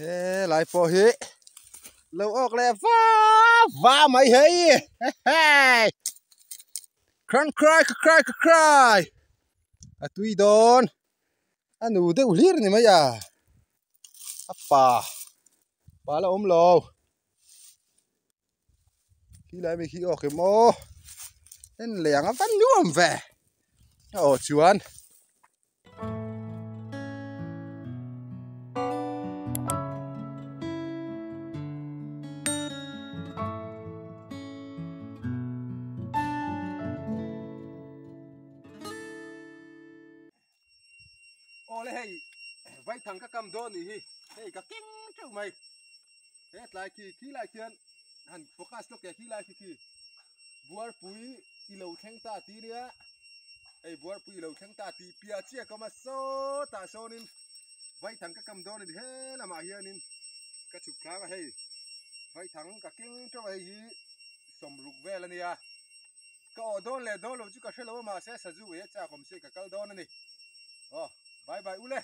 He lai pawh hi lo awk leh va va mai hei hei cran cry ka cry ka cry a tui dawn a nu deuh hlir ni mai a a pa pa la awm lo khi lai mi khi awk em aw en leh ang a va nuam ve a aw chuan. Awle hei vaithang ka kam dawn nih hi hei ka keng teuh mai he tlai khi khi lai khian han focus lawk teh khi lai khi khi buarpui i lo thleng ta tih nia hei buarpui i lo thleng ta tih piah chiah ka awm a sawtah sawnin vaithang ka kam dawn a ni he lamah hianin ka chhuk thlang a hei vaithang ka keng teuh a hei hi sawmruk vel a nia. Ka awh dawn leh dawn lo chu ka hre lo a mahse sazu ei a chak awm se ka kal dawn a ni. Aw bye bye ule.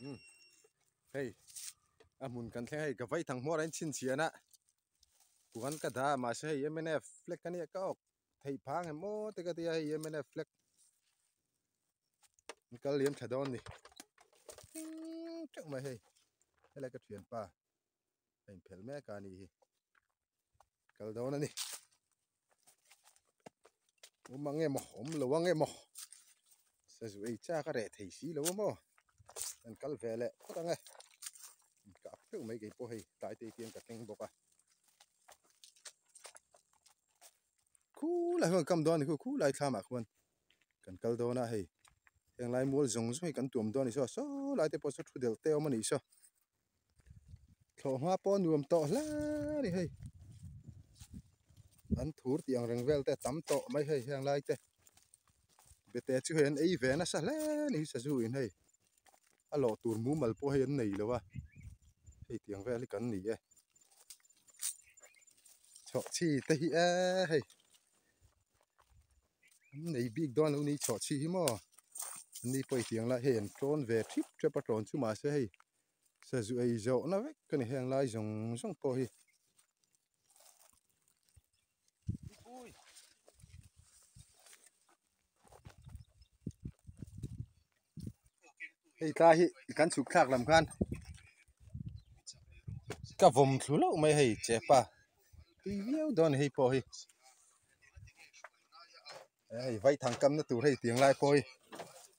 Umm hei a hmun kan thleng hei ka vai thang hmuar a in chhinchhian a puan ka dah a mahse hei mnf flag a nia ka awk theih phang em aw te ka tia hei mnf flag an kal liam tha dawn a ni. Hing teuh mai hei helai ka thianpa a inphelh mek a ni hi. Kal dawn a ni. Awm ang emaw awm lo ang emaw sazu ei chak a reh thei si lo a maw kan kal ve leh phawt ang e ka ap deuh mai kei pawh hei tlai te hian ka keng bawk a khulai huan kam dawn a ni khu khulai thlamah khuan kan kal dawn a hei heng lai mual zawng zawng hi kan tuam dawn a ni saw saw lai te pawh saw thu delh te a awm a nih saw. Thlawh hma pawh nuam tawh hle a ni hei an thur tih ang reng vel te a tam tawh mai hei heng lai te bete chu hei an ei ve nasa hle a ni sazu in hei a lawh tur mumal pawh hei an nei lo a hei tiang vel hi kan ni e chhawhchhi te hi e hei an nei bik dawn lo ni chhawhchhi hi maw an ni pawh i tiang lai hei an tlawn ve thip thep a tlawn chu mahse hei. Sazu ei zawhna vek ka ni heng lai zawng zawng pawh hi. Hei tlai hi kan chhuk thlak lam khan ka vawm thlu loh mai hei chepa tui viau dawn hei pawh hi hei vaithang kamna tur hei tiang lai pawh hi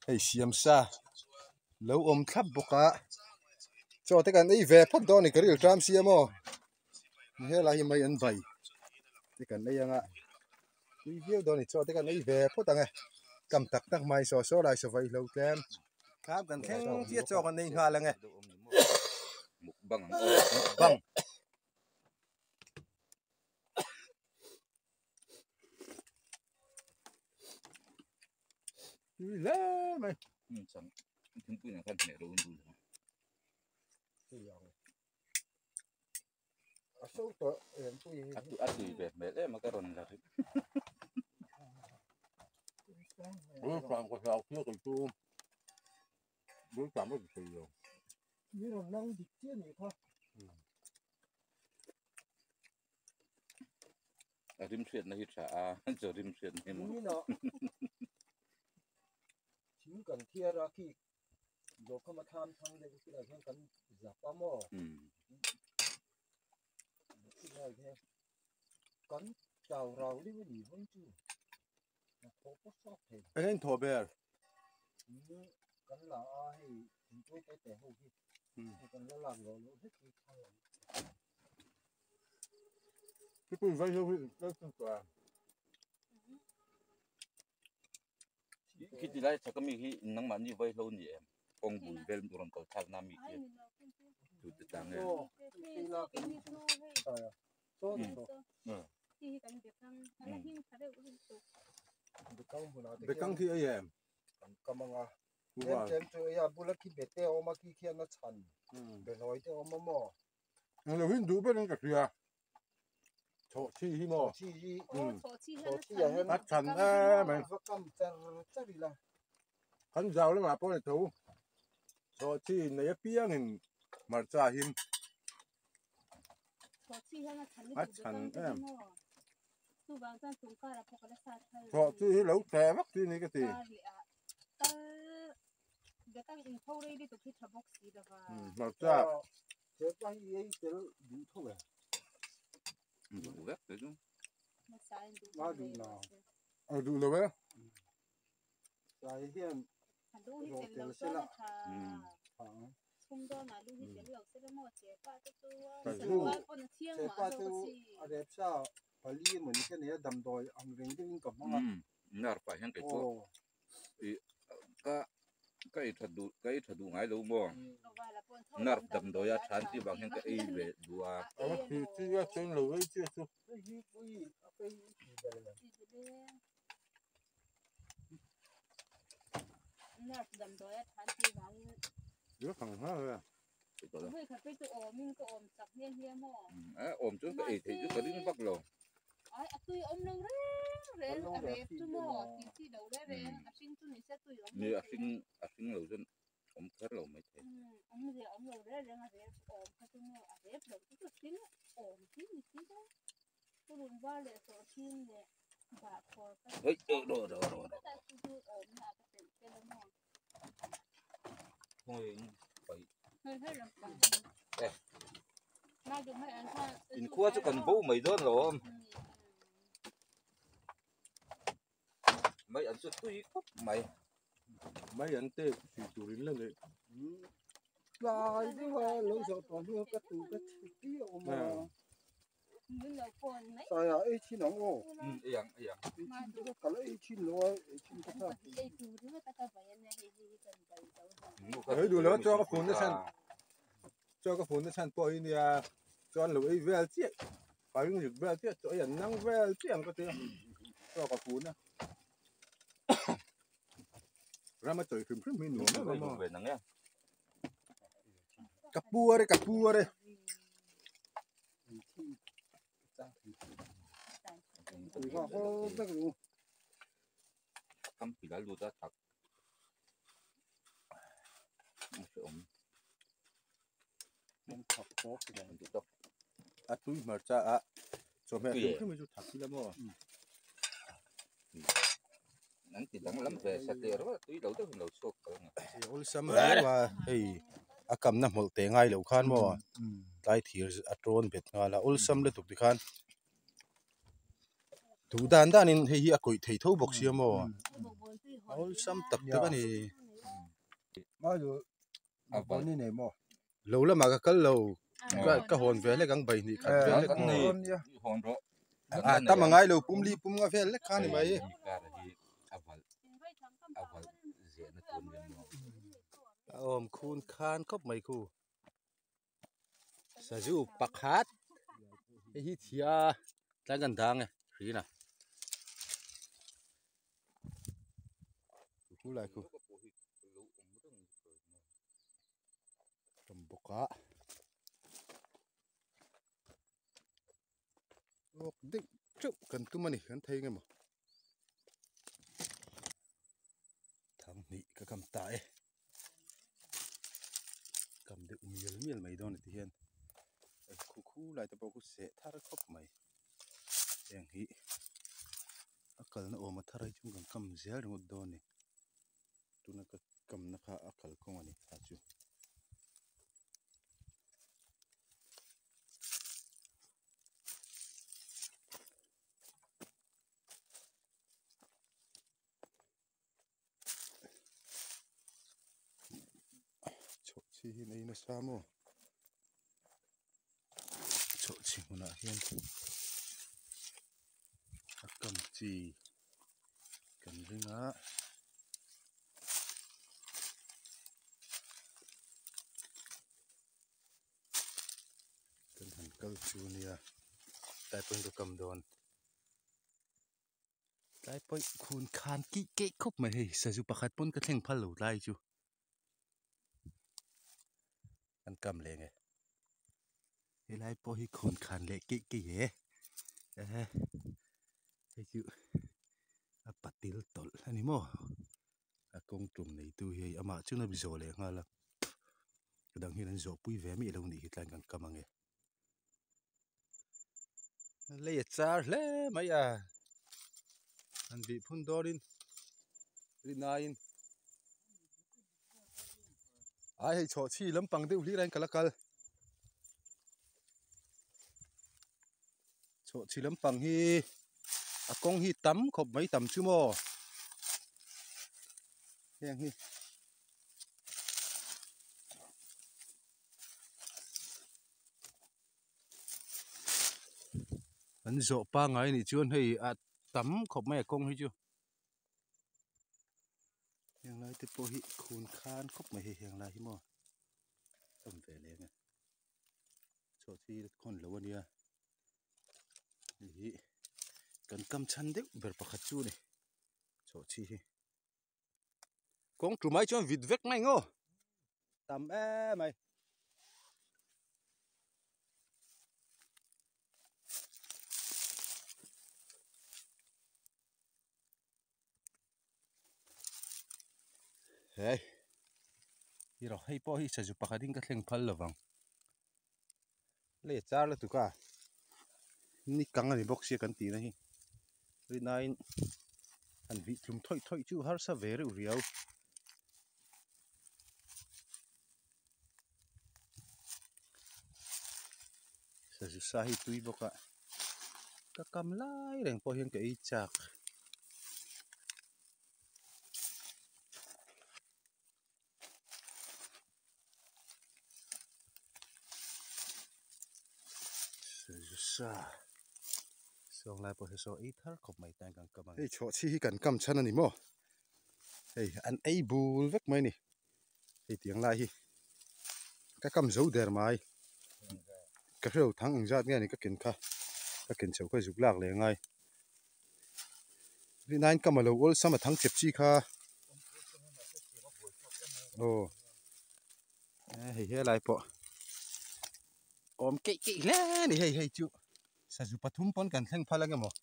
hei siam sa. Lo awm thlap bawk a, chaw te kan ei ve phawt dawn a ni ka ril ṭam sia maw helai hi mai an vai te kan ei anga tui viau dawn a ni chaw te kan ei ve phawt ang e kam tak tak mai saw saw lai saw vai hlo tlem thlam kan thleng chiah chaw kan ei nghal ang e mukbang mukbang. Tui hle mai. Chang thingpui nen khan hmeh lo in dul ang. A so tawh em pui hi. A tui ve hmel em a ka rawn la ri. Bul tlang ka hlau khiak ang chu. Bul tlang ka ti thei lo. Ni rawn lang dik chiah nih kha. A rim hriatna hi tha a, chaw rim hriatna hi maw. Nimin ah thing kan thiar a khi Zawhkham a thlam thang deuh khi lai hian kan zap a maw. Khi lai hian kan chau rau deuh a ni hawn chu. A thawh pawh sawt thei. Eng in thawh ber? Kan la a hei thingpui te te ho hi kan la lak loh loh hlek hi thang ang. Thingpui vai ho hi tlem tlem tawh a. Khi ti lai chak ami hi nangmahni vai hlo ni em? Kawng bul vel rawn kal thlak na mi khi tu te tlang nge? Bekang khi ei em? Kam anga tlem tlem chu ei a bula khi bete a awm a khi khian a chhan behlawi te a awm a maw? Englo hi duh ber in ka hria. Chhawhchhi hi maw? Chhawhchhi hi. Chhawhchhi ah hian a chhan em mai. Va kam char char ila. Kan zau lamah pawh ni tho. Chhawhchhi nei apiangin. Hmarcha him a chhan em. Chawhchi hi lo teh vak chi ni ka ti. Hmarcha. A duh lo e. Nar pah hian kei chu ih ka ka ei tha duh ka ei tha duh ngai lo maw nar damdawi a than tih vang hian ka ei ve duh a. Awm chu ka ei theih chu ka ring vak lo. Ni a hring a hring lo chuan awm kher lo mai thei. Hei rawh rawh rawh Inkhua chu kan bo mai dawn lo awm mai an chu tui khawp mai mai an te tih tur in la nei tlai deuh a lo zawh tawh hnu a ka tu ka chhe piah awm a. Saia ei thin ang aw. Ei ang ei ang. Ei thin chu ka kal ei thin lo a ei thin ka thlak. Hei duh lo chuan ka phone na chhan chuan ka phone na chhan pawh hi nia chuan lo ei vel chiah ka ring rik vel chiah chu ei an nang vel chiah ang ka tia chuan ka phone a ram a chawi hrim hrim hi nuam em em a ka pu a re ka pu a re. A tui hmarcha a chawhmeh hrim hrim hi chu thak ila maw an ti danglam ve satliah rawh tui lo deuhin lo chhuak kal ang awlsam riau a hei a kamna hmawlh teh ngai loh khan maw tlai thir a tawn bet nghal a awlsam lutuk ti khan duh dan danin hei hi a kawih thei tho bawk sia maw awlsam tak tak a ni lo lamah ka kal lo ka hawn ve hlek ang bai hnih khat vel hlek maw a tam a ngai lo pum li pum nga vel hlek kha a ni mai a awm khun khan khawp mai khu sazu pakhat hei hi thia tlai kan dang e hrin a khu lai khu. Hlawm bawk a awk deuh teuh kan tum a ni kan thei nge maw thang hnih ka kam ta e kam deuh mial mial mai dawn a ti hian khu khu lai te pawh khu seh thar khawp mai heng hi a kalna awm a thar hi chu kan kam zel ringawt dawn a ni tuna ka kamna kha a kalkawng a ni kha chu. Chhawhchhi hi nei nasa maw chhawhchhi hmunah hian a kam chi kan ring a. Kan han kal chu nia tlai pawhin ka kam dawn tlai pawih khun khan kih keih khawp mai hei sazu pakhat pawn ka thleng phal lo tlai chu an kam leh nge helai pawh hi khun khan leh keih keih e hei chu a patil tawlh a ni maw. A kawng tum neitu hi hei amah chuan a bi zawh leh nghal a. dang hian an zawh pui ve miah lo nih hi tlaiin kan kam ange. Lei a char hle mai a, an vih phun dawrin rinaiin ai hei chhawh chhi lampang deuh hlir a in ka la kal. Chhawh chhi lampang hi a kawng hi tam khawp mai tam chu maw heng hi. An zawh pangai nih chuan hei a tam khawp mai a kawng hi chu heng lai te pawh hi khun khan khawp mai hei heng lai hi maw awm ve leng e chhuah chi khawn lo a nia hei hi kan kam chhan deuh ber pakhat chu a ni chhuah chi hi. Kawng tum ai chuan vit vek mai ngaw tam em mai. Hei hi rawh hei pawh hi sazu pakhat in ka thleng phal lovang lei a char lutuk a ni kang a ni bawk sia kan tihna hi rinaiin han vih tlum thawih thawih chu harsa ve reuh riau. Sazu sa hi tui bawk a ka kam lai reng pawh hian ka ei chak. Sazu sa sawng lai pawh hi saw ei thar khawp mai tan kan kam a ni. Hei chhuah chhi hi kan kam chhan a ni maw? Hei an ei bul vek mai a ni. Hei tiang lai hi ka kam zo der mai. Ka hrelo thang eng zat nge ni ka ken kha ka ken chho kha zuk lak leh ngai. Rinain kam a lo awlsam a thang chep chi kha. Aw hei helai pawh awm keih keih hle a ni hei hei chu sazu pathum pawn kan thleng phal ang emaw.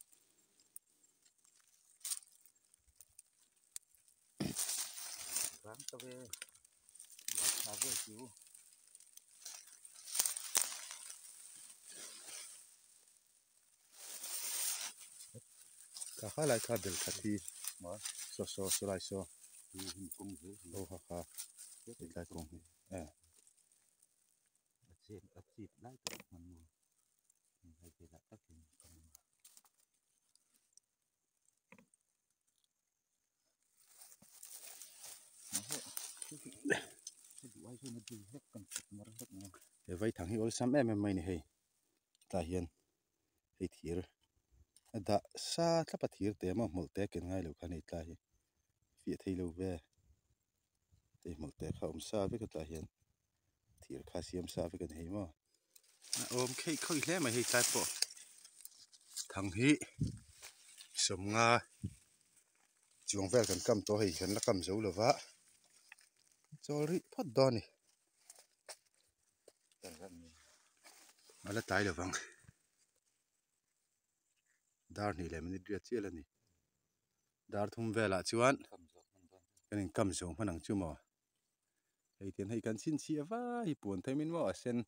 Ka kha lai kha bel khat hi saw saw saw lai saw aw ha kha hetlai kawng hi eh He vaithang hi awlsam em em mai a ni hei tah hian hei thir a dah sa thlap a thir te maw hmawlh te ken ngai lo khan hei tlai hi fiah thei lo ve hei hmawlh te kha awm sa vek a tah hian thir kha siam sa vek a ni hei maw a awm kheih khawih hle mai hei tlai pawh thang hi sawmnga chuang vel kan kam tawh hei kan la kam zo lo va chawl rih phawt dawn a ni. A la tlai lovang dar hnih leh minute riat chiah la ni dar thum velah chuan kan in kam zawng hman ang chu maw hei tian hei kan chhinchhiah vai hi puan thei min maw a sen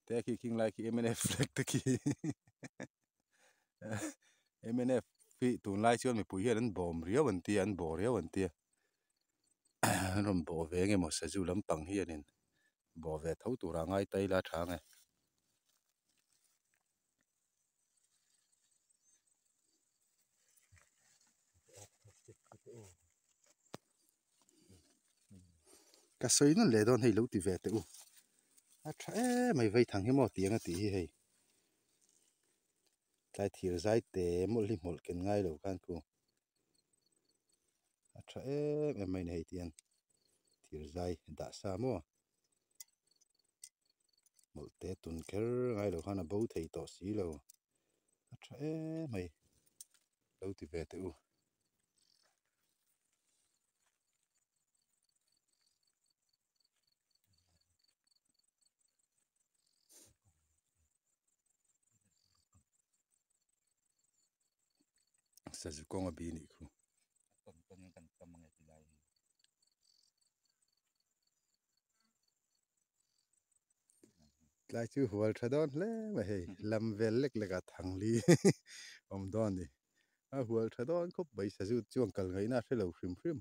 te khi khing lai khi mnf flag te khi mnf hi tunlai chuan mipui hian an bawm riau an tia an bawh riau an tia an rawn bawh ve eng emaw sazu lampang hianin bawh ve tho tura ngai ta ila tha ang e. Ka sawi nawn leh dawn hei lo ti ve teh u a tha em mai vei thang hi maw tiang a tih hi hei tlai thir zai te mawlh hi hmawlh ken ngai lo khan khu a tha em em mai a ni hei tiang thir zai dah sa maw hmawlh te tun kher ngai lo khan a bo thei tawh si lo a tha em mai lo ti ve teh u. Sazu kawng a bi nih khu. Tlai chu hual tha dawn hle mai hei lam vel lek lek ah thangli awm dawn a ni a hual tha dawn khawp mai sazu chuan kal ngaihna a hrelo hrim hrim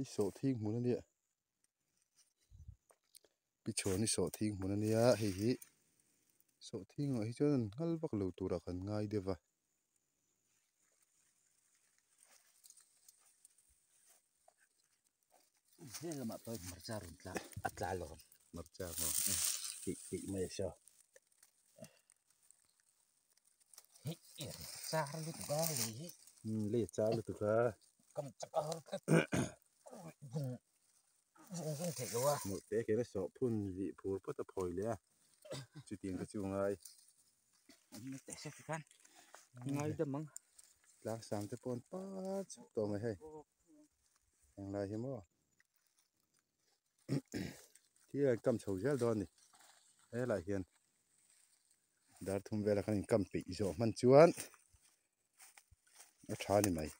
i sawhthing hmun a nia pi chhuan i sawhthing hmun a nia hei hi sawhthing ah hi chuan an nghal vak lo turah kan ngai deuh va. He lamah pawh hmarcha rawn tla a tla alawm. Hmarcha maw tih tih mai a saw. Hei i char lutuk a lei hi. Lei a char lutuk a. Kam chak a har tlat vung vung vung theih lo a. Hmuh te kena sawh phun vih phur phawt a phawi leh a chutiang te chu ngai. Teh se tikhan ngai dam ang. Tlang sang te pawh an par chhuak tawh mai hei. Englai hi maw khi an kam chho zel dawn a ni helaiah hian dar thum velah khan in kam peih zawh hman chuan a tha a ni mai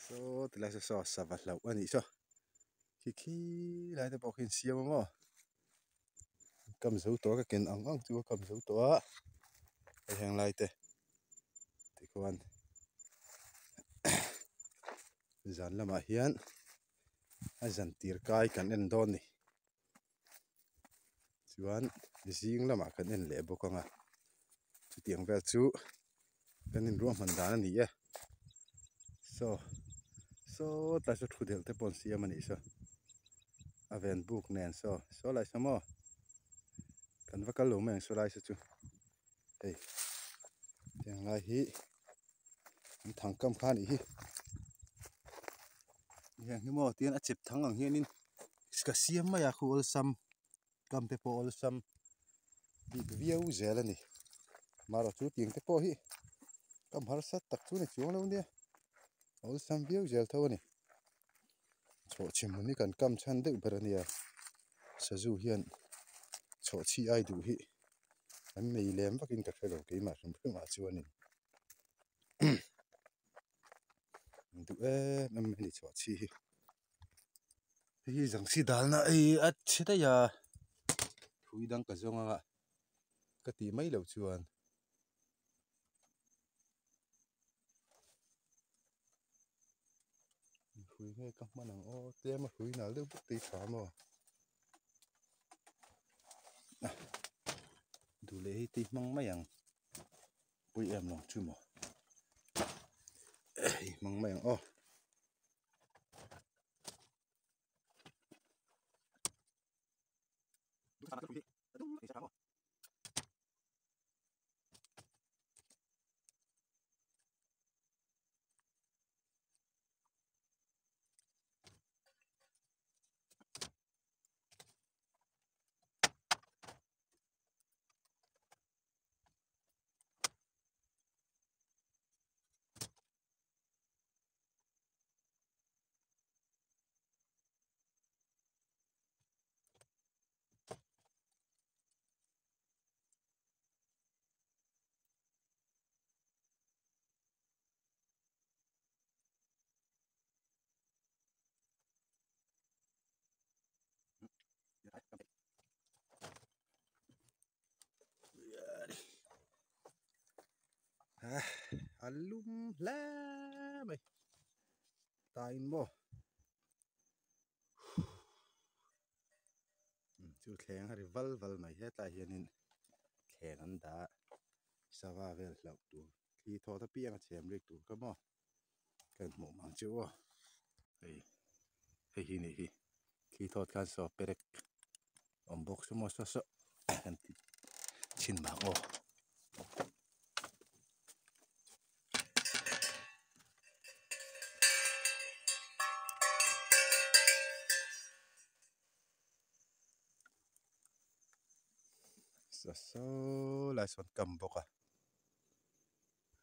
saw tilai saw saw sava hlauh a nih saw khi khi lai te pawh khi an siam a maw kam zo tawh a ka ken ang ang chu a kam zo tawh a hei heng lai te tikhuan zan lamah hian a zan tir kai kan en dawn a ni chuan zing lamah kan en leh bawk ang a chutiang vel chu kan inruahman dan a ni e saw saw tlai saw thu delh te pawh an siam a nih saw a ven buk nen saw saw lai saw maw kan va kal lo mai ang saw lai saw chu hei tiang lai hi an thang kam kha a nih hi heng hi maw tihian a chep thang ang hianin ka siam mai a khu awlsam kam te pawh awlsam bik viau zel a ni marawh chu tiang te pawh hi kam harsa tak chu ni chuang lo nia awlsam viau zel tho a ni chhawhchhi hmun hi kan kam chhan deuh ber a nia sazu hian chhawhchhi ai duh hi an nei lem vakin ka hre lo keimah hrim hrim ah chuanin duh em em a ni chhawhchhi hi. Hei hi zangsi dalna ei a chhe daih a thui dang ka zawng anga ka tih mai loh chuan hrui nge ka hman ang aw tlem a hrui nal deuh bawk te hi tha maw duh leh hi tui hmang mai ang pui em lo chu maw hei hmang mai ang aw. A lum hle mai tain maw chu thleng a ri val val mai hetlai hianin thleng an dah a sava vel hlauh tur thli thawt apiang a chhem rik tur kha maw ka hmuh mang chu aw hei hei hi nih hi thli thawt khan saw perek awm bawk se maw saw saw kan ti chhin vang aw. Saw saw lai sawn kam bawk a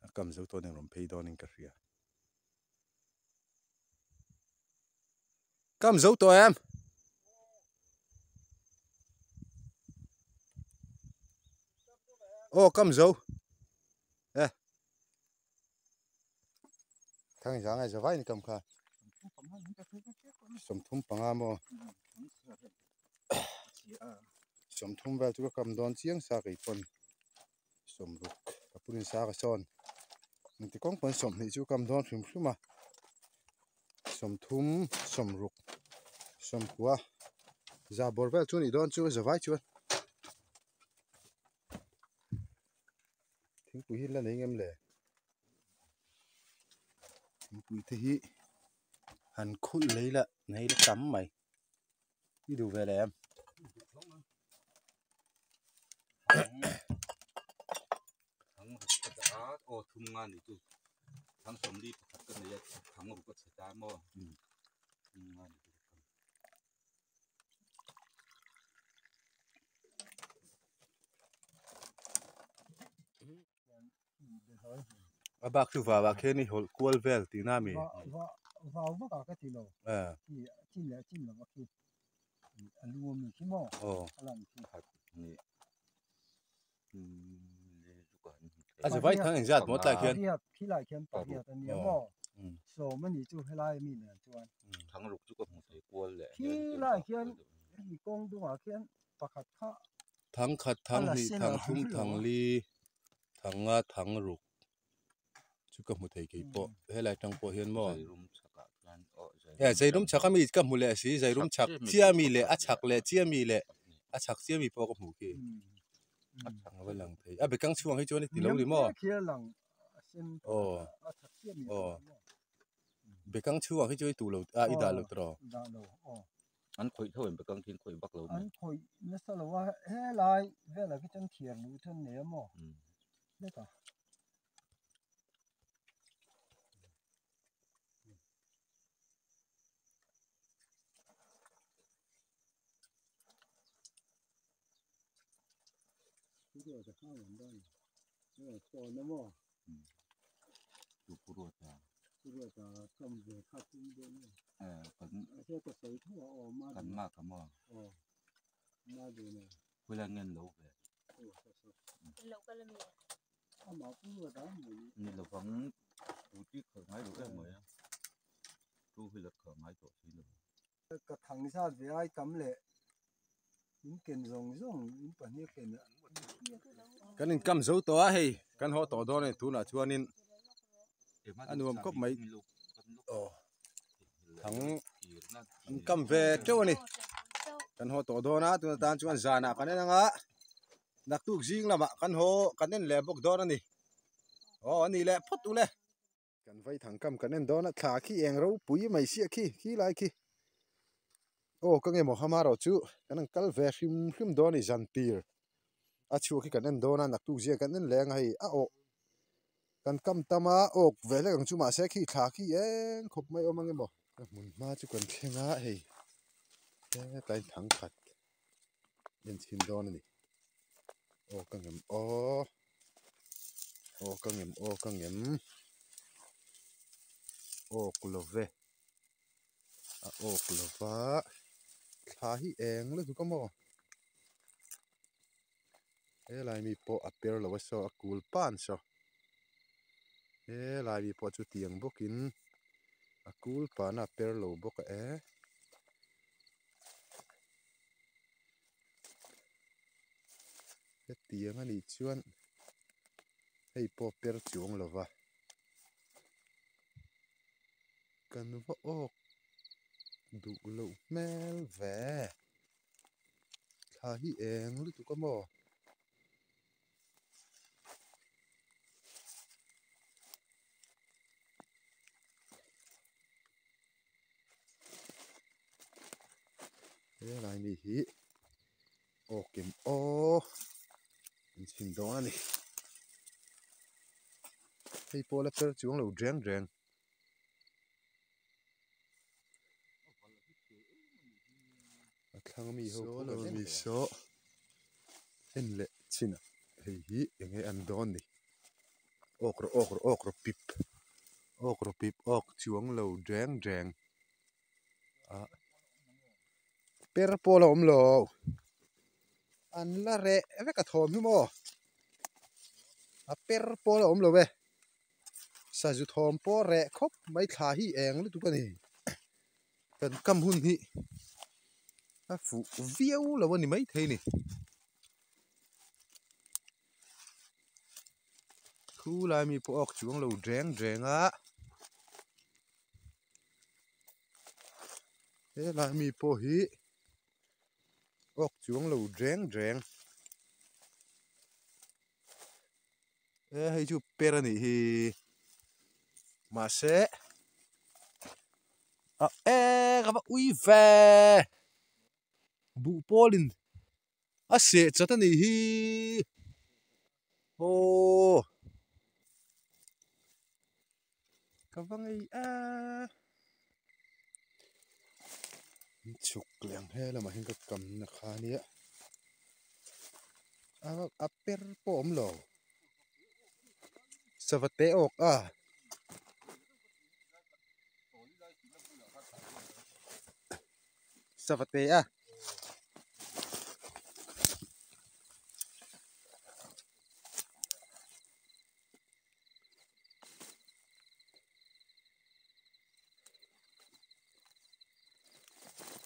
a kam zo tawh nen rawn phei dawnin ka hria. Kam zo tawh em? Aw kam zo. E. Thang zang ai zawai ni kam kha. Sawmthum panga maw. Sawmthum vel chu ka kam dawn chiang sa kei pawn sawmruk ka purin sa ka sawn engti kawng pawn sawmhnih chu kam dawn hrim hrim a sawmthum sawmruk sawmkua za bawr vel chu a nih dawn chu zavai chuan thingpui hi la nei ngem le thingpui te hi han khulh lei la nei la tam mai. I duh ve leh em? Thang ruk ka dah a, aw thum nga ni chu thang sawmli pakhat ka nei a, thang ruk a chhe ta maw? Thum nga ni chu ka tham. A bak chu vau ah khian i hawlh kual vel tihna a mi? Vau vak ah ka ti lo. Khi chin leh chin lo a khi a lu a mi khi maw? A lan khi. A zavai thang engzat maw tlai khian? Pariat khi lai khian pariat a nia maw? Sawm a nih chu helai a mi nen chuan. Thang ruk chu ka hmu thei kual leh. Khi lai khian hemi kawng dungah khian pakhat kha Thang khat, thang hnih, thang thum, thang li, thang nga, thang ruk chu ka hmu thei kei pawh helai atang pawh hian maw he zeirum chhak ami ka hmu leh si zeirum chhak chiah ami leh a chhak leh chiah ami leh a chhak chiah ami pawh ka hmu khi a va lang thei a bekang chhuang hi chuan i ti lo ni maw aw aw bekang chhuang hi chu i tuh lo a i dah lo tawh An khawih tho em bekang khi an khawih vak lo mai. An khawih nasa lo a, helai velah khi chuan thiar luh chu an nei a maw? Hlek a. Kan mak a maw khawilai nge an lo ve ni lovang scooty khalh ngai lo em mai a two wheeler khalh ngai tawh si lo. Ka thang zat ve ai tam leh in ken zawng zawng in pahnih a ken a. Kan inkam zo tawh a hei kan haw tawh dawn a ni tunah chuanin a nuam khawp mai aw thang an kam ve teuh a ni kan haw tawh dawn a tuna tan chuan zanah kan en ang a naktuk zing lamah kan haw kan en leh bawk dawn a ni aw a nih leh phawt ule. Kan vai thang kam kan en dawn a thla khi eng ropui mai siah khi khi lai khi aw ka nge maw hama erawh chu kan han kal ve hrim hrim dawn a ni zan tir a chhuak hi kan en dawn a naktuk zia kan en leh ang a hei a awh kan kam tam a awk ve hlek ang chu mahse khi thla khi eng khawp mai awm ang emaw ka hmun hma chu kan thleng a hei hetlai thang khat en chhin dawn a ni aw ka ngem aw aw ka ngem aw ka ngem awk lo ve a awk lo va thla hi eng lutuk a maw helai mi pawh a per lo a saw a kul pan saw helai mi pawh chu tiang bawkin a kul pan a per lo bawk a e. Hetiang a nih chuan hei pawh per chuang lo va kan va awk duh loh hmel ve thla hi eng lutuk a maw. Helai mi hi aw kem aw an chhim dawn a ni hei pawh la per chuang lo reng reng. A thlang mi ho pawh kan en saw en leh chin ah hei hi eng nge an dawn ni awk rawh awk rawh awk rawh pip awk rawh pip awk chuang lo reng reng. ah per pawh a awm lo an la reh vek a thawm hi maw a per pawh a awm lo e sazu thawm pawh reh khawp mai thla hi eng lutuk a ni kan kam hun hi. A fuh viau lo a ni maithei ni. Khu lai mi pawh awk chuang lo reng reng a. He lai mi pawh hi awk chuang lo reng reng. E hei chu per a nih hi mahse a e ka va ui ve buh pawlin a seh chat a nih hi aw ka va ngei a chhuk leh ang he lamah hian ka kamna kha ania a per pawh a awm lo sava te awk a. Sava te a.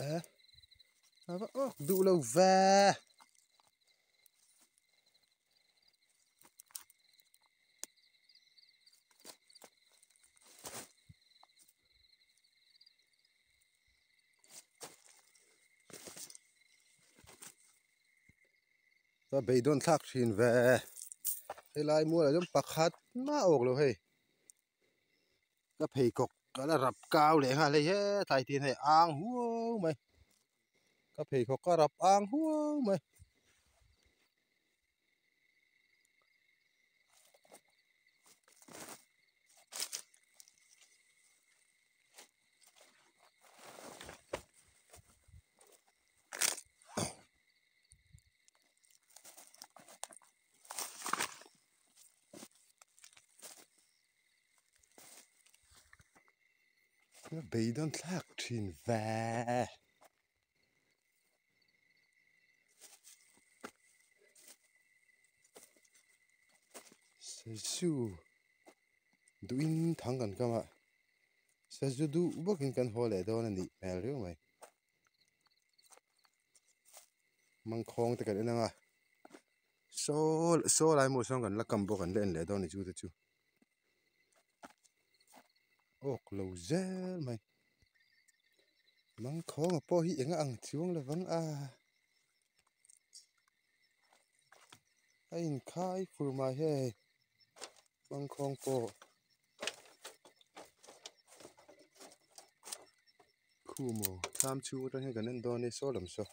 Eh, a va awk duh lo ve. Va beidawn thlak thin ve helai mual ah chuan pakhat mah a awk lo hei ka pheikhawk ka la rap kau leh nghal hei hetlai te hian hei ang huau mai ka pheikhawk ka rap ang huau mai. Beidawn thlak thin ve. Sazu duhin thang kan kam a sazu duh bawkin kan haw leh dawn a nih hmel riau mai. Mangkhawng te kan en ang a saw saw lai maw sawn kan la kam bawk an la en leh dawn a ni chu te chu awk lo zel mai mangkhawng pawh hi eng ang chuang lo vang a a inkhai fur mai hei mangkhawng pawh. Khu maw thlam chhung atang hian kan en dawn a ni saw lam saw.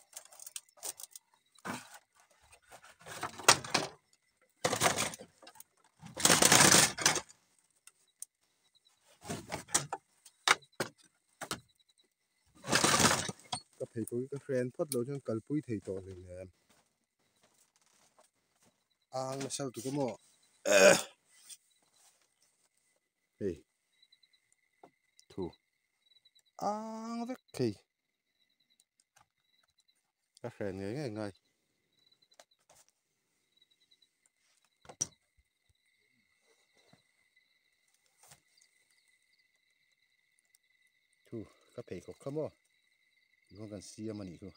Ka pheikhawk hi ka hren phawt loh chuan kalpui thei tawh hleinem. Ang nasa lutuk a maw hei thu ang vek thei ka hren ngei ngei ngai. Thu ka pheikhawk kha maw tichuan kan siam a nih chu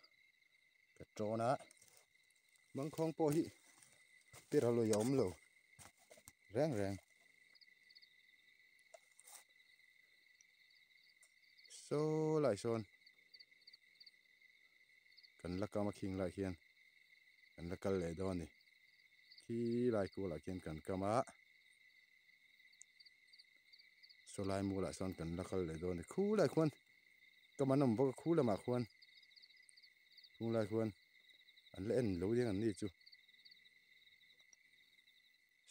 ka tawn a mangkhawng pawh hi tirha lui a awm lo reng reng saw lai sawn kan la kam a khing lai khian kan la kal leh dawn a ni khi lai kualah khian kan kam a. Saw lai mualah sawn kan la kal leh dawn a ni khu lai khuan ka man awm bawk a khu lamah khuan chung lai khuan an la en lo ding an ni chu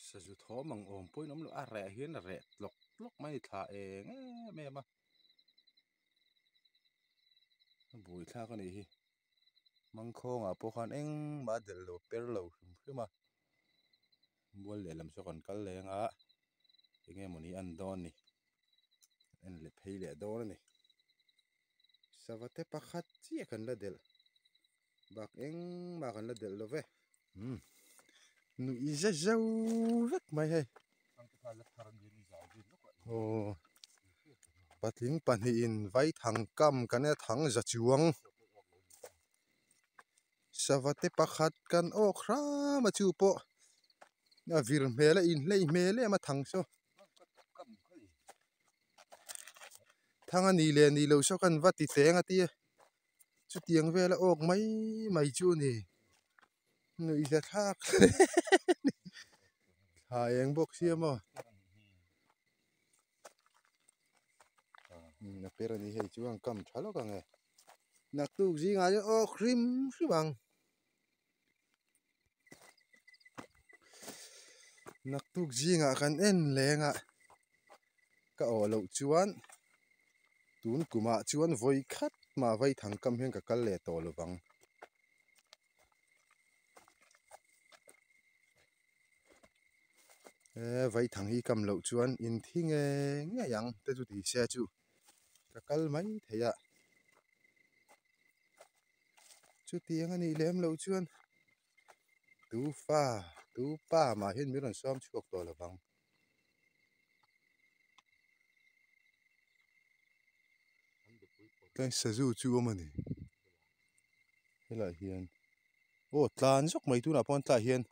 sazu thawm ang awm pawhin awm lo a reh hian a reh tlawk tlawk mai a ni thla eng em em a a buaithlak a nih hi mangkhawngah pawh khan engmah a delh lo per lo hrim hrim a. Mual lehlam saw kan kal leng a enge mawni an dawn ni en leh phei leh dawn a ni sava te pakhat chiah kan la delh bak engmah kan la delh lo ve umm nuih za zo vek mai hei aw patling pahnihin vaithang kam kan nia thang za chuang. Savate pakhat kan awk hram a chu pawh a vir hmel a inhlei hmel em a thang saw thang a ni leh ni lo saw kan va ti teng a tia chutiang vela awk mai mai chu a ni nuihza thlak thla eng bawk sia maw a per a ni hei chu an kam tha lawk ang e. Naktuk zingah hian awk hrim hrim ang. Naktuk zingah kan en leng a, ka awh loh chuan tun kumah chuan vawi khat mah vai thang kam hian ka kal leh tawh lo vang. He vai thang hi kam loh chuan in thi ngei ngei ang te chu ti se chu. Ka kal mai thei a, chutiang a nih lem loh chuan tu fa tu pa mah hian min rawn sawm chhuak tawh lo vang. Tlai sazu chu awm a ni helaiah hian aw tlan zawk mai tunah pawh tlaiah hian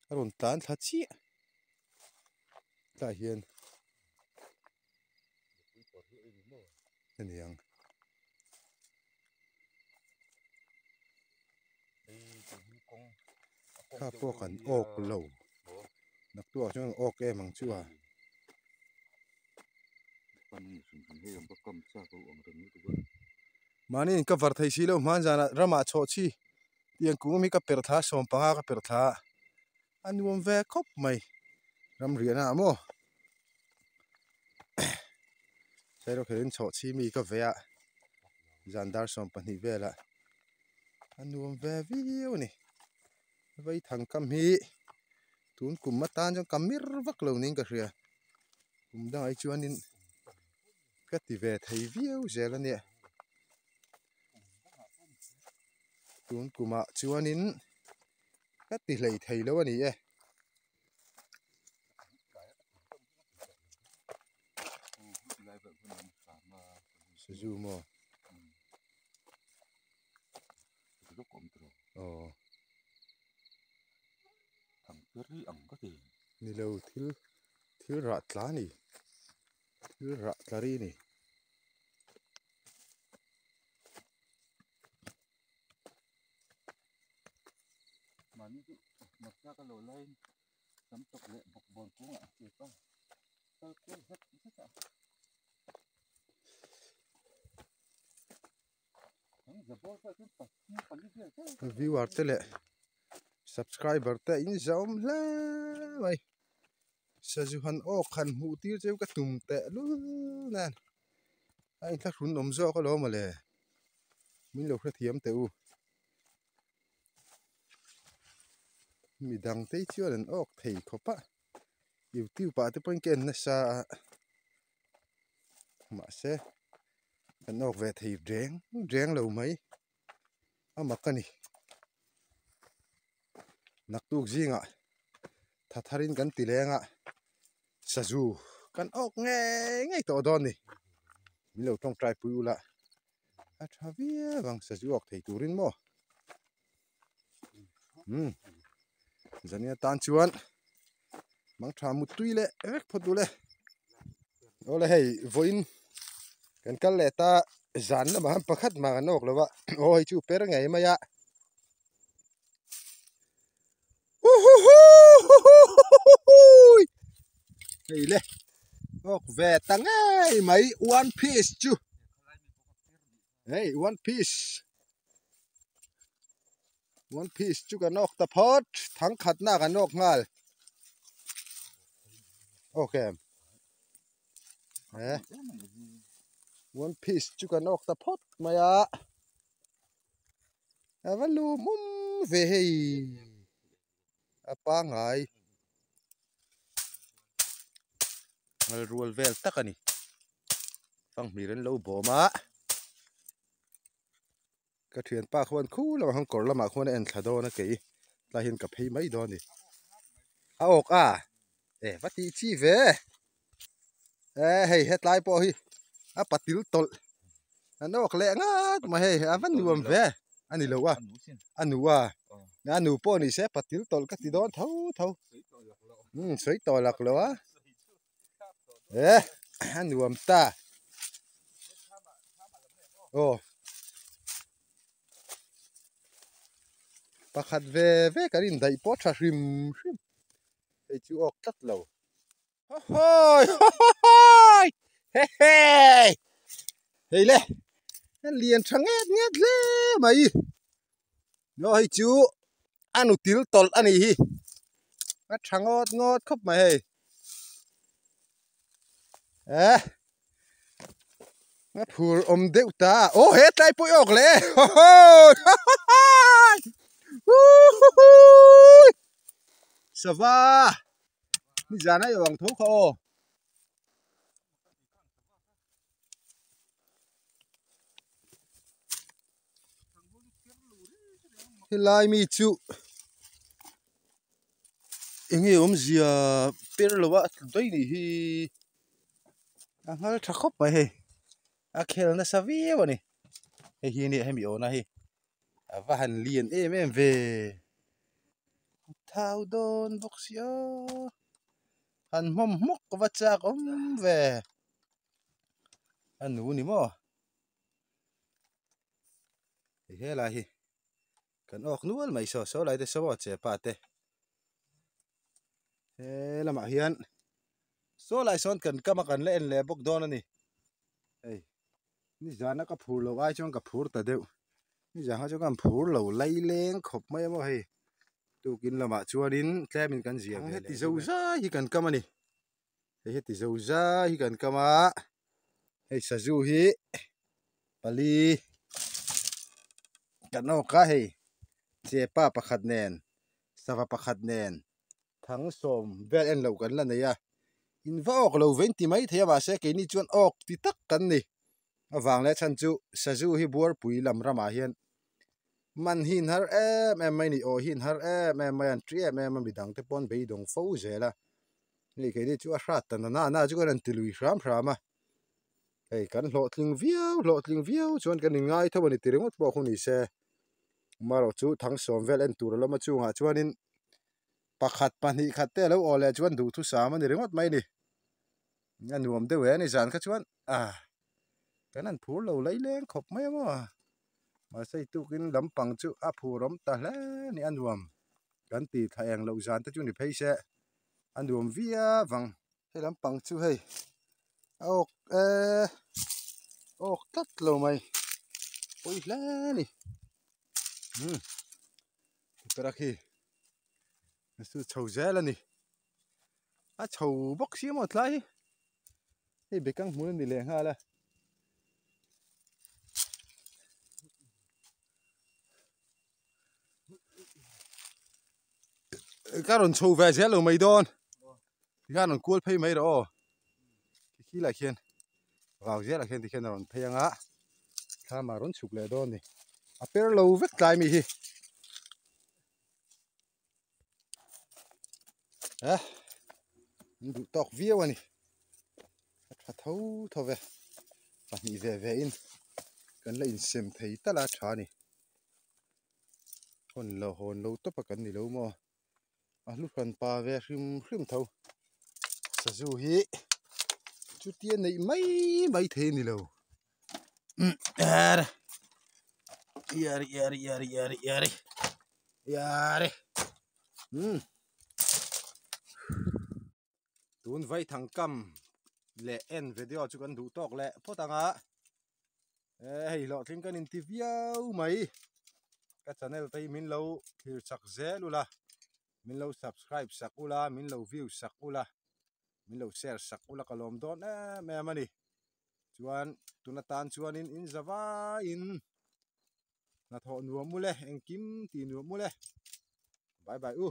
a rawn tlan thla chiah tlaiah hian. Aniang. Kha pawh kan awk lo. Naktuah chuan awk em ang chu a. Mahni in ka var thei si lo hman zanah ramah chawh chi tiang kung hi ka perh thla sawm panga ka perh thla a nuam ve khawp mai ram riahna ah maw. Sairok hian chawh chhi mi ka ve a zan dar 12 velah a nuam ve viau a ni vaithang kam hi tun kum atan chuan ka mir vak lo niin ka hria kum dangah hi chuanin ka ti ve thei viau zel a nia tun kumah chuanin ka ti hlei thei lo a ni e. Sazu maw aw ni lo thil thil rah tla a ni thil rah tla ri a ni. Mahni chu hmarcha ka lo laiin tam tawk leh bawkbawn kungah a chep a, kal kual zet zet a. Viewer te leh subscriber te in zawm hle mai sazu han awk han hmuh tir cheu ka tum teh lul nen a inthlahrun awm zawk alawm mawle min lo hrethiam teh u. Midang te hi chuan an awk thei khawp a youtube ah te pawhin ka en nasa a mahse an awk ve thei reng reng lo mai a mak a ni naktuk zingah tha tharin kan ti leng a sazu kan awk ngei ngei tawh dawn a ni min lo tawngtai pui ula. A tha viau ang sazu awk thei turin maw umm zania tan chuan mangtha muttui leh vek phawt duh le awle hei vawiin kan kal leh ta zan lamah hian pakhat mah kan awk lo va aw hei chu per ngei mai a hei le awk ve ta ngei mai one piece chu hei one piece one piece chu kan awk ta phawt thang khat na kan awk nghal okay eh one piece chu kan awk ta phawt mai a. A va lum um ve hei a pangai ngal rual vel tak a ni fanghmir an lo bawm a ka thianpa khuan khu lamah khuan kawr lamah khuan a en thla dawn a kei tlai hian ka phei mai dawn a ni a awk a e va tih chi ve e hei hetlai pawh hi a patil tawlh. An awk leh ngat mai hei a va nuam ve A ni lo a. A nu a. A nu pawh ni se patil tawlh ka ti dawn tho tho. Um sawi tawh lak lo a. Eh a nuam ta. Aw. Pakhat ve ve kan indaih pawh tha hrim hrim. Hei chu awk tlat lo. Hoi hoi hei hei le lian tha nget nget hle mai no hei chu a nu til tawlh a nih hi a tha ngawt ngawt khawp mai hei eh a phur awm deuh ta aw he tlai pawh i awk le hoi hoi sava Ni zan a i awng tho kha aw. Helai mi chu enge awmzia per lo a tlu daih nih hi a nghal tha khawp mai hei a khel nasa viau a ni hei hi nia hemi awna hi. A va han lian em em ve thau dawn bawk si aw han hmawm hmawk ka va chak awm ve a nu ni maw hei helai hi kan awk nual mai saw saw lai te saw a che pa te he lamah hian saw lai sawn kan kam a kan la en leh bawk dawn a ni hei. Ni zana ka phur loh ai chuan ka phur ta deuh ni zan kha chuan ka phur lo lai leng khawp mai a maw hei tukin lamah chuanin tlemin kan zia ve leh zo zai hi kan kam a ni hei heti zo zai hi kan kam a hei sazu hi pali kan awk a hei chepa pakhat nen sava pakhat nen Thang sawm vel en loh kan la nei a, in va awk lo ve in ti mai thei a mahse keini chuan awk ti tak kan ni. Avang leh chhan chu sazu hi buarpui lam ramah hian man hi in har em em mai a ni, aw hi in har em em mai a, an ṭi em em a midang te pawh an beidawng fo zel a, hei keini chu a hrat ta na na chu kan rawn ti lui hram hram a, hei kan hlawhtling viau hlawhtling viau chuan kan inngai tho a ni ti ringawt pawh hun ni se, amaherawhchu thang sawm vel en tur a lawm a chungah chuanin. Pakhat pahnih khat te alo aw leh chuan duhthusam a ni ringawt mai a ni. A nuam deuh e a ni zan kha chuan ah kan han phur lo lai leng khawp mai a maw. Mahse i tukin lampang chu a phur awm ta hle a ni a nuam kan ti thla eng loh zan te chu ni phei se a nuam viau ang. Hei lampang chu hei a awk eh awk tlat lo mai pawi hle a ni. Umm tukverh a khi. Chu chho zel a ni a chho bawk si maw tlai hi hei bekang hmun a ni leh nghal a ka rawn chho ve zel lo mai dawn tikhan rawn kual phei mai rawh aw khi lah khian vau zelah khian tikhian a rawn phei ang a thlam ah rawn chhuk leh dawn a ni a per lo vek tlai mi hi. Eh an duh tawk viau a ni a tha tho tho ve pahnih ve ve in kan la insem thei tal a tha a ni hawn lo hawn lo tawp a kan ni lo maw a hlu hran pa ve hrim hrim tho sazu hi chutia neih mai mai thei a ni lo yare yare yare yare yare yare um tun vai thang kam leh en video chu kan duh tawk leh phawt ang a eh hei hlawhtling kan inti viau mai ka channel te hi min lo thlir chak zel ula min lo subscribe sak ula min lo view sak ula min lo share sak ula ka lawm dawn em em a ni. Chuan tun atan chuanin in za vaiin hnathawh nuam ule engkim tih nuam ule bye bye u.